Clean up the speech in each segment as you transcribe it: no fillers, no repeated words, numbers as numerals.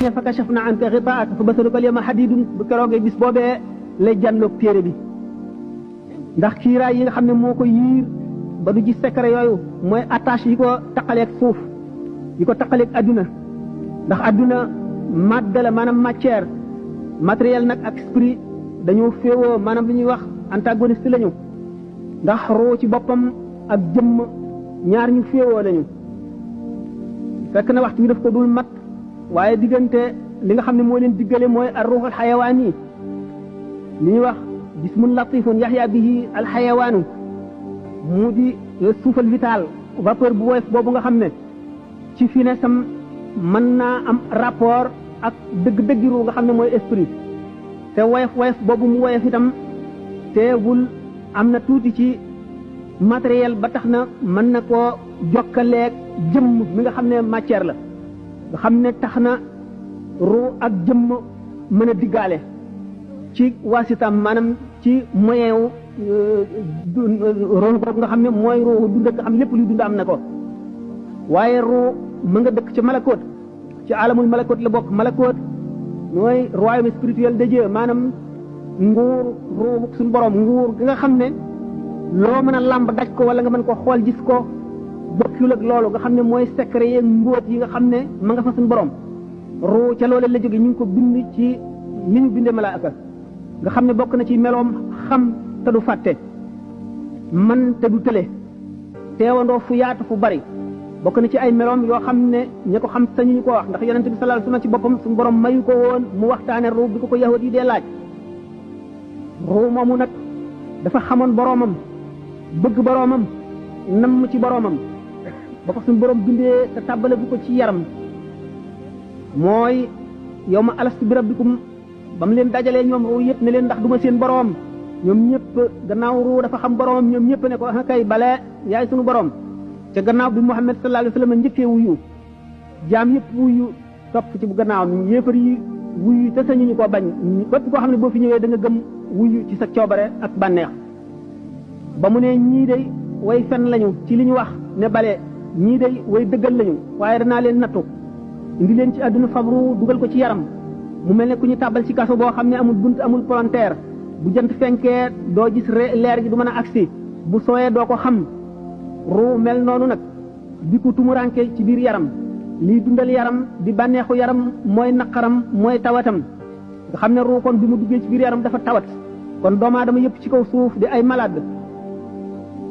ne fa kashafna anka ghitaa'aka fa basaruka al-yawma hadiidun bu keroogee bis boobee lay jànloog téere bi ndax kiiraay yi nga xam ne moo ko yiir ba du gis secret yooyu mooy attache yi ko taqaleeg suuf yi ko taqaleeg adduna ndax adduna madde la maanaam matière matériel nag ak esprit dañoo féewoo maanaam li ñuy wax antagoniste lañu ndax roo ci boppam ak jëmm ñaar ñu féewoo lañu fekk na waxtu wi daf ko dul mat waaye diggante li nga xam ne moo leen diggale mooy ar ruuxul xayawaan yi li ñuy wax jismun latifun yaxya bihi al xayawaanu mu di suufal vital vapeur bu woyof boobu nga xam ne ci finesse am mën naa am rapport ak dëgg-dëggi ruu nga xam ne mooy esprit te woyof boobu mu woyof itam teewul am na tuuti ci matériel ba tax na mën na koo jokkaleeg jëmm mi nga xam ne matière la nga xam ne tax na ruu ak jëmm mën a diggaale ci waasitam maanaam ci moyen wu ruu boobu nga xam ne mooy ruu dund nga xam lépp luy dund am na ko waaye ruu mën nga dëkk ci malakoot ci alamul malakoot la bokk malakoot mooy royaume spirituel de Dieu maanaam nguur ruu suñu borom nguur gi nga xam ne loo mën a làmb daj ko wala nga mën ko xool gis ko bokkul ak loolu nga xam ne mooy secret yeeg mbóot yi nga xam ne ma nga fa suñu borom ruu ca loole la jóge ñu ngi ko bind ci li ñu bindee malaaka nga xam ne bokk na ci meloom xam te du fàtte man te du tële teewandoo fu yaatu fu bari bokk na ci ay meloom yoo xam ne ña ko xam sañu ñu ko wax ndax yonent bi sallallahu alayhi wasallam ci boppam suñu borom mayu ko woon mu waxtaane ruu bi ko yahud yi dee laaj ruu moomu nag dafa xamoon boroomam bëgg boroomam namm ci boroomam ba ko suñu borom bindee te tàbbale bu ko ci yaram mooy yow ma alastu bi rabbikum ba mu leen dajalee ñoom ruu yëpp ne leen ndax duma seen boroom ñoom ñëpp gannaaw ruu dafa xam boroomam ñoom ñëpp ne ko ah kay bale yaay suñu boroom ca gannaaw bi Muhammad sallallahu alayhi wasallam njëkkee wuyu jaam yëpp wuyu topp ci bu gannaawam yéefar yi wuyu te sañu ñu ko bañ képp koo xam ne boo fi ñëwee da nga gëm wuyu ci sa coobare ak bànneex ba mu ne ñii day way fen lañu ci li ñu wax ne bale ñii day way dëggal lañu waaye danaa leen nattu indi leen ci àdduna fabru dugal ko ci yaram mu mel ne ku ñu tàbbal ci kaso boo xam ne amul bunt amul palanteer bu jant fenkee doo gis leer gi du mën a agsi bu sooyee doo ko xam ruu mel noonu nag di ko tumuranke ci biir yaram lii dundal yaram di bànneexu yaram mooy naqaram mooy tawatam nga xam ne ruu kon bi mu duggee ci biir yaram dafa tawat kon doomu aadama yëpp ci kaw suuf di ay malade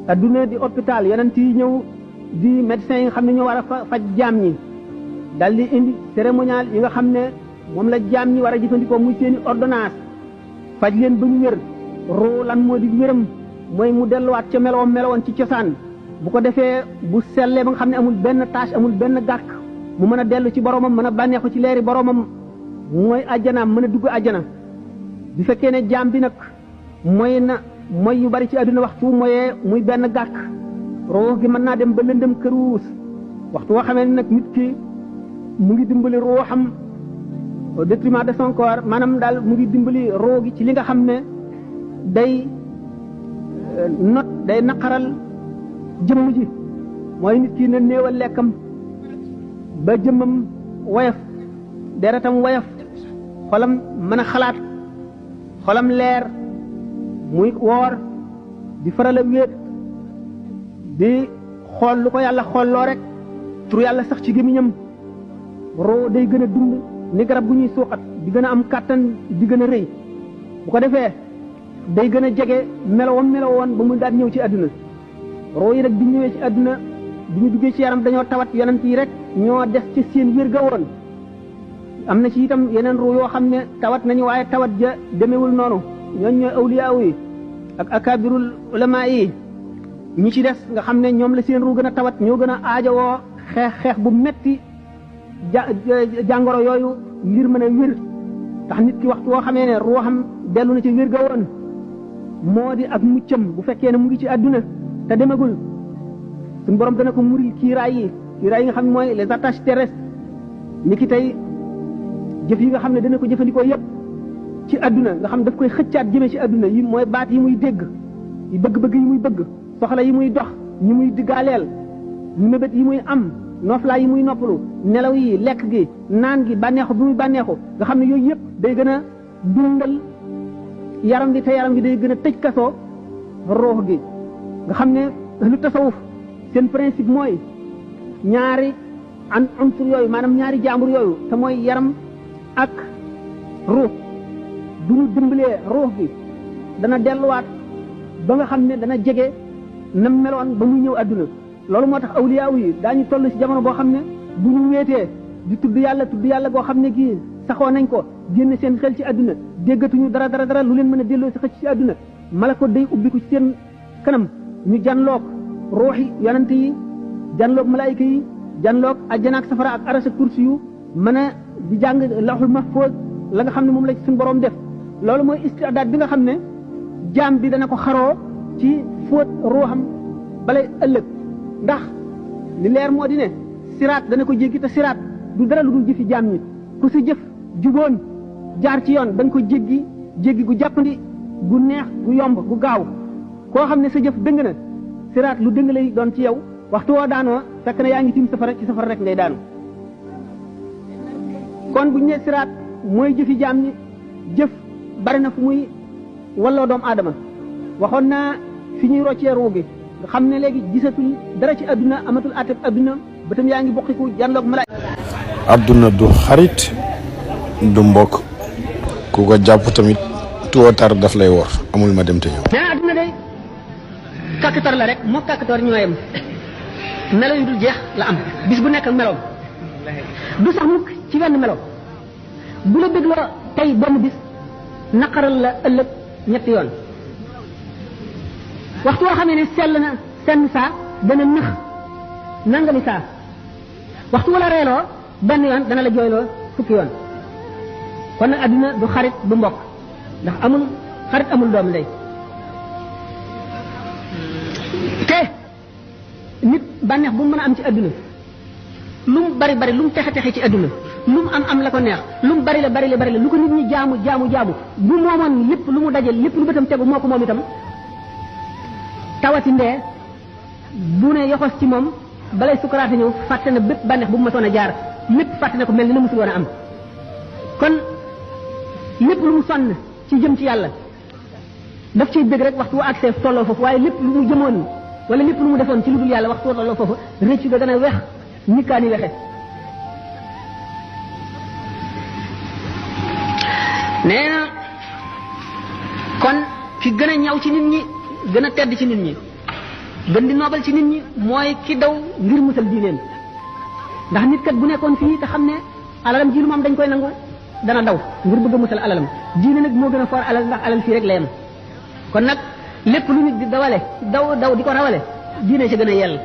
adduna di hôpital yonent yi ñëw di médecins yi nga xam ne ñoo war a faj jaam ñi dal di indi cérémonial yi nga xam ne moom la jaam ñi war a jëfandikoo muy seeni ordonnance faj leen ba ñu wér ruu lan moo di wéram mooy mu delluwaat ca melowoon ci cosaan bu ko defee bu sellee ba nga xam ne amul benn tâche amul benn gàkk mu mën a dellu ci boromam mën a bànneexu ci leeri boromam mooy ajjanaam mën a dugg ajjana bi fekkee ne jaam bi nag mooy yu bari ci àdduna waxtu mooyee muy benn gàkk ruu gi mën naa dem ba lëndëm këruus waxtu woo xamee nag nit ki mu ngi dimbali ruuxam au détriment de son corps maanaam daal mu ngi dimbali ruu gi ci li nga xam ne day naqaral jëmm ji mooy nit ki na néewal lekkam ba jëmmam woyof deretam woyof xolam mën a xalaat xolam leer muy woor di faral a wéet di xool lu ko yàlla xoolloo rek tur yàlla sax ci gémmiñam roo day gën a dund ni garab gu ñuy suuxat di gën a am kàttan di gën a rëy bu ko defee day gën a jege melowoon ba mu daan ñëw ci àdduna roo yi nag bi ñëwee ci àdduna bi ñu duggee ci yaram dañoo tawat yonent yi rek ñoo des ci seen wér ga woon am na ci itam yeneen ruu yoo xam ne tawat nañu waaye tawat ja demewul noonu ñooñ ñooy awliyaa yi ak akabirul ulama yi ñi ci des nga xam ne ñoom la seen ruu gën a tawat ñoo gën a aajowoo xeex bu metti jàngoro yooyu ngir mën a wér tax nit ki waxtu woo xamee ne ruuxam dellu na ci wér ga woon moo di ak muccam bu fekkee ne mu ngi ci àdduna te demagul suñu borom dana ko muril kiiraay yi nga xam ne mooy les attaches terrestres ni ki tey jëf yi nga xam ne dana ko jëfandikoo yépp ci àdduna nga xam daf koy xëccaat jëme ci àdduna yi mooy baat yi muy dégg yi bëgg-bëgg yi muy bëgg soxla yi muy dox ñi muy diggaaleel ñu mébét yi muy am noflaay yi muy noppalu nelaw yi lekk gi naan gi bànneexu bi muy bànneexu nga xam ne yooyu yëpp day gën a dundal yaram gi te yaram gi day gën a tëj kasoo ruux gi nga xam ne lu tasawuf seen principe mooy ñaari unsur yooyu maanaam ñaari jaambur yooyu te mooy yaram ak ruux bu ñu dimbalee ruux gi dana delluwaat ba nga xam ne dana jege nam meloon ba muy ñëw adduna loolu moo tax awliyaaw yi daañu toll ci jamono boo xam ne bu ñu wéetee di tudd yàlla goo xam ne kii saxoo nañ ko génn seen xel ci adduna déggatuñu dara lu leen mën a delloo si xëcc ci adduna malako day ubbiku ci seen kanam ñu janloog ruuxi yonante yi janloog malaayika yi janloog ajjana ak safara ak arasa kursi yu mën a di jàng lawhul mahfuz la nga xam ne moom la ci suñu borom def loolu mooy istidaat bi nga xam ne jaam bi dana ko xaroo ci fóot ruuxam balay ëllëg ndax li leer moo di ne siraat dana ko jéggi te siraat du dara lu dul jëfi jaam ñi ku si jëf juboon jaar ci yoon da nga ko jéggi gu jàppandi gu neex gu yomb gu gaaw koo xam ne sa jëf dëng na siraat lu dëng lay doon ci yow waxtu woo daanoo fekk na yaa ngi tiim safara ci safara rek ngay daanu kon bu ñu nee siraat mooy jëfi jaam ñi jëf bari na fu muy walloo doomu aadama waxoon naa fi ñuy roccee ruu gi nga xam ne léegi gisatul dara ci adduna amatul àtteb adduna bëtam yaa ngi bokkiku janloog malaay adduna du xarit du mbokk ku ko jàpp tamit tôt tard daf lay wor amul ma dem te ñëw. nee na adduna day kàkkatar la rek moo kàkkatar ñooyam melo yu dul jeex la am bis bu nekk ak meloom du sax mukk ci wenn melo bu la dégloo tey benn bis naqaral la ëllëg ñetti yoon waxtu woo xamee ne sell na senn saa dana nëx nangali saa waxtu wala reeloo benn yoon dana la jooyloo fukki yoon kon nag adduna du xarit du mbokk ndax amul xarit amul doom ndey te nit bànneex bu mu mën a am ci adduna lu mu bari lu mu texe ci adduna lu mu am la ko neex lu mu bari la lu ko nit ñi jaamu bu moomoon lépp lu mu dajal lépp lu bëtam tegu moo ko moom itam tawati ndee bu ne yoxos ci moom balay sukaraate ñëw fàtte na bépp bànneex bu mu mësoon a jaar lépp fàtte na ko mel ni na musul woon a am kon lépp lu mu sonn ci jëm ci yàlla daf ciy bëgg rek waxtu wu accès tolloo foofu waaye lépp lu mu jëmoon wala lépp lu mu defoon ci lu dul yàlla waxtu wu tolloo foofu rëccu ga gën a wex nikkaani wexe nee na kon ki gën a ñaw ci nit ñi gën a tedd ci nit ñi gën di noobal ci nit ñi mooy ki daw ngir musal diineem ndax nit kat bu nekkoon fii te xam ne alalam ji lu moom dañ koy nangu dana daw ngir bëgg a musal alalam diine nag moo gën a for alal ndax alal fii rek la yem kon nag lépp lu nit di daw di ko rawale diine ci gën a yell